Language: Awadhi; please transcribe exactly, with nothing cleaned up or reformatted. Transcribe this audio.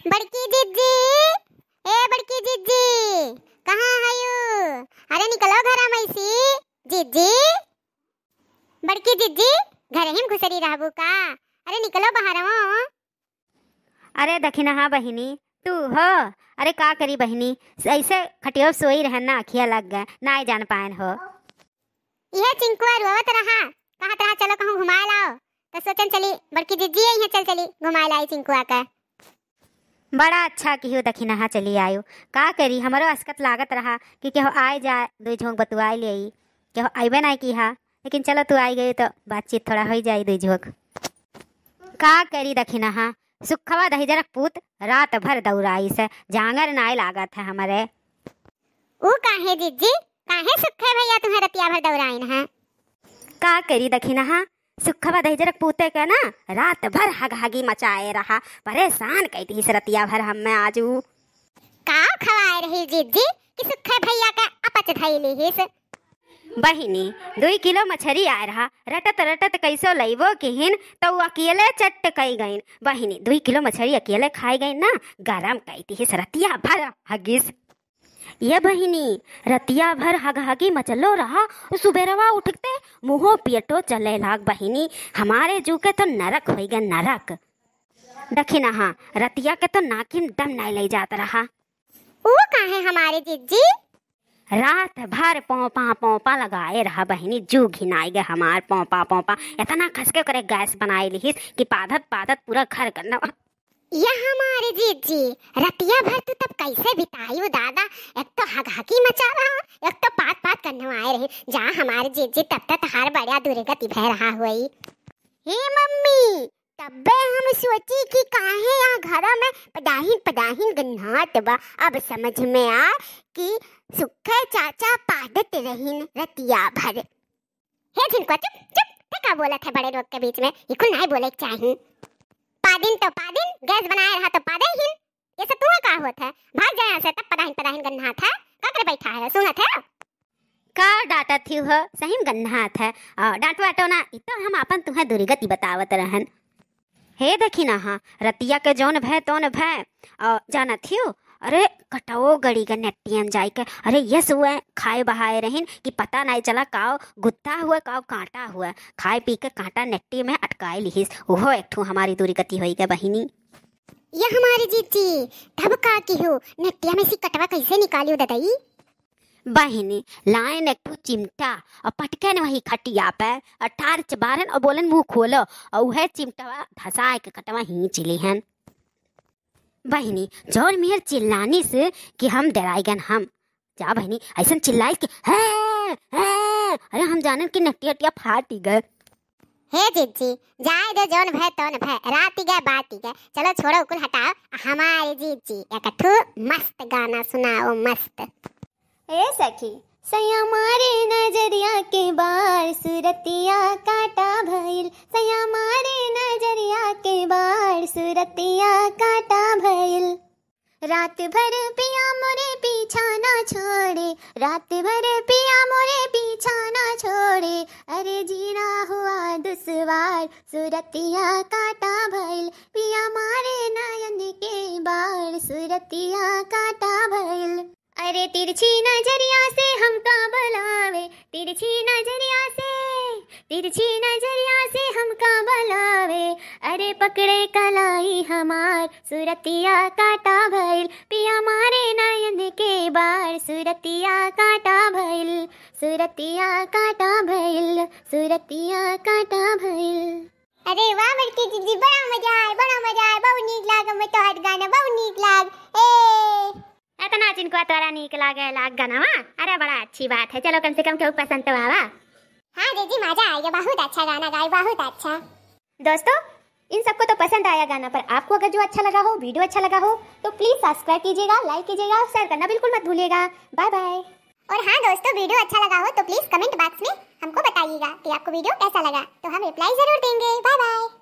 बड़की जिज्जी, ए बड़की जिज्जी, कहाँ हयू? अरे निकलो घरा में से, जिज्जी। बड़की जिज्जी, घरे ही में घुसरी रहबू का? अरे निकलो बाहरवा। अरे दखिनहा बहिनी, तू हो? अरे का करी बहिनी, ऐसे खटियो सोई रहन ना, अखिया लग गए, ना जान पाएन हो। इहे चिंकुआ रोवत रहा, कहत रहा चलो कहूँ घुमाए लाओ, तो सोचन चली बड़की जिज्जी यही है, चल चली घुमाए लाई चिंकुआ का। बड़ा अच्छा किहू दखिनहा चली आयो, का करी हमरो असकत लागत रहा कि केहू आए जाए, दुई झोंक बतुआए ले आई, केहू अइबे नाई किहा, लेकिन चलो तू आई गई तो बातचीत थोड़ा होई जाई दुई झोंक। का करी दखिनहा, सुखवा दहिजरक पूत रात भर दौड़ाइस, जांगर नाय लागत है हमरे। ऊ काहे जिज्जी, काहे सुखे भैया तुम्हें रतिया भर दौड़ाइन है? का करी दखिनहा, सुखवा दहिजरक पूते के ना रात भर हगहगी मचाए रहा, परेशान कई दिहिस रतिया भर हमें आज ऊ। का खवाए रही जिज्जी कि सुखे भैया के अपच धई लिहिस? बहिनी, दुई किलो मछरी आए रहा, रटत रटत कैसो लइबो किहिन, तो ऊ अकेले चट्ट कई गइन। बहिनी, दुई किलो मछरी अकेले खाई गइन ना, गरम कई दिहिस, रतिया भर हगिस। ये बहिनी, रतिया भर हगहगी मचलो रहा, उ सुबेरवा उठते मुँहो पेटो चले लाग बहिनी, हमारे जू के तो नरक होई गए, नरक। दखिनहा, रतिया के तो नाकिन दम नाई ले जात रहा। ऊ काहे हमारे जिज्जी? रात भर पोंपा पोंपा लगाए रहा बहिनी, जू घिनाई गए हमार पोंपा पोंपा। इतना खस के ओकरे गैस बनाए लिहिस कि पादत पादत पूरा घर गंदा। या हमारे जिज्जी, रतिया भर तू तब कैसे बितायू दादा? एक तो हगहगी मचा रहा, एक तो पात पात करने आए रही। जा हमारे जिज्जी, तब तक तहार बड़ा दुर्गति भय रहा हुई। हे मम्मी, तब्बे हम सोची कि काहे यहाँ घरा में पदाहिन पदाहिन गन्हात बा। अब समझ में आ कि सुखे चाचा पादत रहिन रतिया भर। हे झिनकुआ, चुप, चुप, ते का बोलत है बड़े लोग के बीच में? ये कुल नाई बोले के चाही। पादिन तो पादिन, गैस बनाए रहा तो पादे हिन। ये सब तुम्हें का होत है? भाग जाए यहाँ से, तब पदाहिन पदाहिन गन्हात है। का करे बैठा है, सुनत है? का डांटत ही हो, सही में गन्हात है। और डांटो वाटो ना, इ तो हम आपन तुम्हें दुर्गति बतावत रहन। हे दखिनहा, रतिया के जौन भय तौन भय। और जानत हियो, अरे कटवो गड़ी के नेटियन जाई के, अरे यस हुए खाए बहाए रहिन कि पता नाई चला काव गुत्ता हुए काव कांटा हुए, खाए पी के कांटा नेट्टी में अटकाए लिहिस। ओहो एक ठो हमारी दुर्गति होई गए बहिनी। ये हमारी जिज्जी, तब का किहू, नेट्टिया में से कटवा कैसे निकालियो ददई? बहिनी, लाइन एक ठो चिमटा और पटकन वही खटिया पे और टार्च बारन और बोलन, "मुँह खोलो," और उहे चिमटवा धसाए के कटवा हींच लिहन। बहिनी, जोर मेर चिल्लानी से कि हम डराई गन हम। जा बहिनी, ऐसन चिल्लाई कि, "हैं, हैं," अरे हम जानन कि नटिया टिया फाटी गए। हे जिज्जी, जाए दे जौन भय तौन भय, राती गए बाती गए। चलो छोड़ो कुल हटाओ, हमारे जिज्जी एक ठो मस्त गाना सुनाओ, मस्त। ए सखी, सैया मारे नजरिया के बार, सुरतिया काटा भइल। सैया मारे नजरिया के बार, सुरतिया काटा भइल। रात भर पिया मोरे पीछा ना छोड़े, रात भर पिया मोरे पीछा ना छोड़े। अरे जीना हुआ दुश्वार, सुरतिया काटा भइल। पिया मारे नयन के बार, सुरतिया काटा भइल। अरे तिरछी नजरिया से हमका बलावे, तिरछी नजरिया से, तिरछी नजरिया से हमका बलावे। अरे पकड़े कलाई हमार, सुरतिया काटा भइल। पिया मारे नयन के बार, सुरतिया काटा भइल, सुरतिया काटा भइल, सुरतिया काटा भइल। अरे वाह बड़की जिज्जी, बड़ा मजा आए, बड़ा मजा आए, बहुत नीक लाग, मैं तोहर गाना बहुत नीक लाग। ए। इतना चिनकुआ तोरा नीक लागे लाग गाना, वाह। अरे बड़ा अच्छी बात है, चलो कम से कम केहू पसंद तो आवा। हाँ जिज्जी, मजा आएगा, बहुत अच्छा गाना गाए, बहुत अच्छा। दोस्तों, इन सबको तो पसंद आया गाना, पर आपको अगर जो अच्छा लगा हो, वीडियो अच्छा लगा हो, तो please subscribe कीजिएगा, like कीजिएगा और share करना बिल्कुल मत भूलिएगा। Bye bye। और हाँ दोस्तों, वीडियो अच्छा लगा हो तो please comment box में हमको बताइएगा कि आपको वीडियो कैसा लगा, तो हम reply जरूर देंगे। Bye bye।